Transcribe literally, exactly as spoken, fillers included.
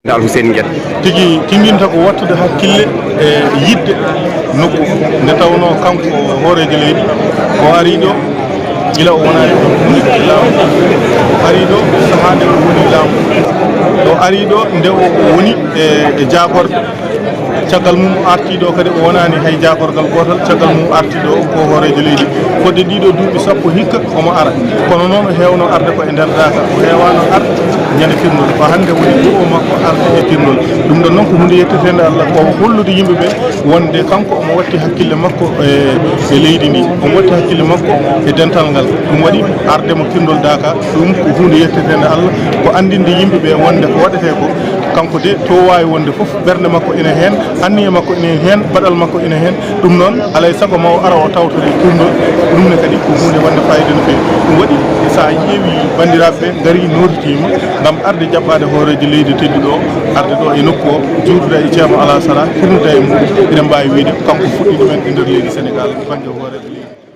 Nde Alhuseyni Guédé. Tigi tinndinta ko waɗtude hakkille e yiɗde nokku. Nde tawnoo kanko hooreejo leydi ko arii ɗo gila o wonaani ɗo laamu. O arii ɗo sahaa nde o woni laamu. O arii ɗo nde o woni e, e jaagorɓe. Caggal mum o artii ɗo kadi o wonaani hay jaagorgal gootal. Caggal mum o artii ɗo ko hooreejo leydi. Fodde ɗiɗo duuɓi sappo hikka omo ara. Kono noon o heewno arde ko e nder daaka. O heewaano arde ñande firndol. Ko hannde woni du'o makko arde e firndol. Ɗum ɗon noon ko huunde yetteteende Allah, ko hollude yimɓe ɓe wonde kanko omo watti hakkille makko e, e leydi ndi. Omo watti hakkille makko e dental ngal. Ɗum waɗi arde mo firndol daaka. Ɗum ko huunde yetteteende Allah, ko anndinde yimɓe ɓe wonde ko waɗetee ko, kanko de to waawi wonde fof, ɓernde makko ina heen, anniya makko ina heen, baɗal makko ina heen. Ɗum noon, alaa e sago ma o ara o tawtore tuumdol, ɗum ne kadi ko huunde wonde faayiida no feewi. Ɗum waɗi, so a ƴeewi banndiraaɓe ɓe ngari nootitiima ngam arde jaɓɓaade hooreejo leydi tedduɗo o, arde ɗo e nokku o, juulduda e Ceerno Alaa Sara, hirnuda e mum, eɗen mbaawi wiyde ko kanko fuɗɗi ɗumen e nder leydi Senegaal, bannge hooreejo leydi.